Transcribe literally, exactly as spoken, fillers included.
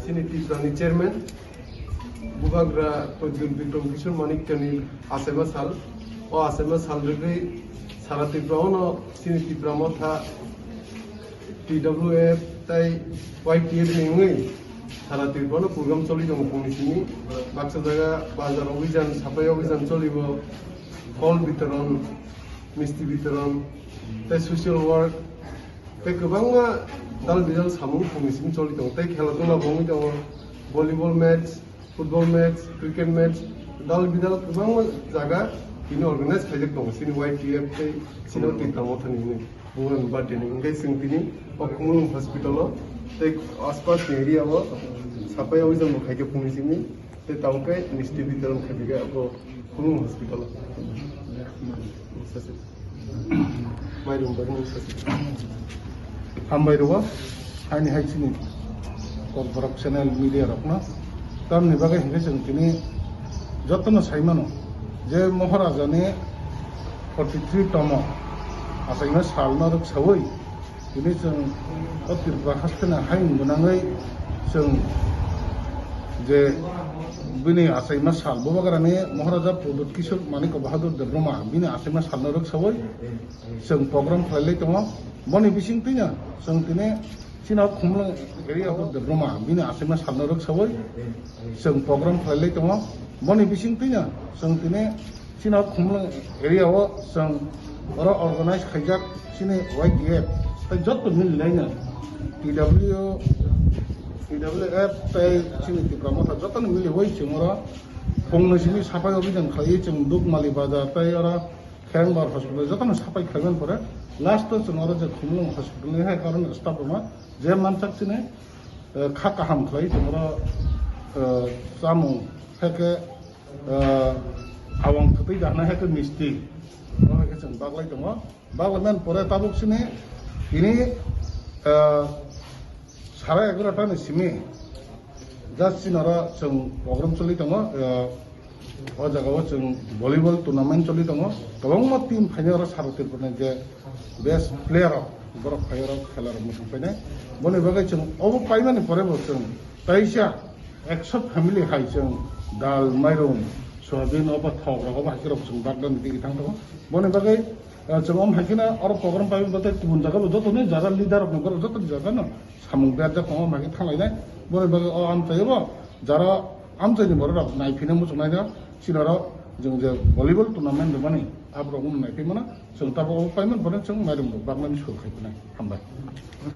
Chini Tiprani chairman, Bubagra Pradyut Bikram Kishore Manikyani achaima sal. O achaima sal rwgwi sara Tripura ono chini Tipra Motha T W F tai Y T F ni wngwi sara Tripura no program choli tongo phungni simi. Baksa jaga bazar obijan, sapai obijan cholibo, phol bitoron, misti bitoron, tai social work, tei kwbangma dal bidal samung phungni simi choli tongo. Tei khela dula bo wngwi tongo, volleyball match, football match, cricket match, dal bidal kwbangma jaga tini organize khaijak tongo, chini Y T F tei chini Tipra Mothani hinwi. Bubagrani birthday ni hwnkhe chwng tini o Khumulwng hospital o tei aspas ni area o sapai obijan bo khaikhe phungni simi tei tabuk khe misti bitoron khaikhe abo Khumulwng hospital o. Mairum bagwi nung sasi. Hambai rwo, haini hai chini kok borok channel media rokno. Tamni bagwi hwnkhe chwng tini jotono sai mano je Maharaja ni forty three tomo achaima salno rwksaui tini chwng o Tripura haste ni hayung gwnangwi chwng je bini achaima sal Bubagrani Maharaja Pradyut Kishore Manik Bahadur Debbarma bini achaima salno rwksaui chwng program khlai lai tongo. Boni bising twino chwng tini chini Khumulwng area o Debbarma bini achaima salno rwksaui chwng program khlai lai tongo. Boni bising twino chwng tini chini Khumulwng area o chwng oro organize khaijak chini Y T F tei joto mili laino T W, T W F tei chini Tipra Motha jotono miliui chwng oro phungni simi sapai obijan khlaiwi chwng Dukmali bazar tei oro Khengbar hospital jotono sapai khlaiman pore last o chwng oro je Khumulwng hospital ni hai karon staff rokno je manchak chini, eh, kha kaham khlai chwng oro, eh, chamung hai khe, eh, awang thwtwi dahna hai khe misti oro hai khe chwng baglai tongo. Baglaimani pore tabuk sini tini, ah, sara egarota ni simi just chini oro chwng program choli tongo, ah, o jaga o chwng volleyball tournament choli tongo, kwbangma team phainai oro sara Tripura ni je best player rok borok phai oro khela rok mwthang phainai, boni bagwi chwng obo paimani pore bo chwng kaisa ekso family hai chwng dal, mairum, soyabin, obo thok rok obo hai khe rok chwng bagdan digi thang tongo. Boni bagwi, ah, chwng om hai kheno oro program pai bo tei kubun jaga bo joto ni jaga leader rok ni borok joto ni jaga no samung berjak tongo, om hai khe thang lainai. Boni bagwi o amchai bo jara amchai ni borok rok nai phina muchung nai na chini oro chwng je volleyball tournament rwmani aborok no nai phi mano chwng tabuk obo pai man bono chwng mairum rok bagmani sur khai tonai. Hambai.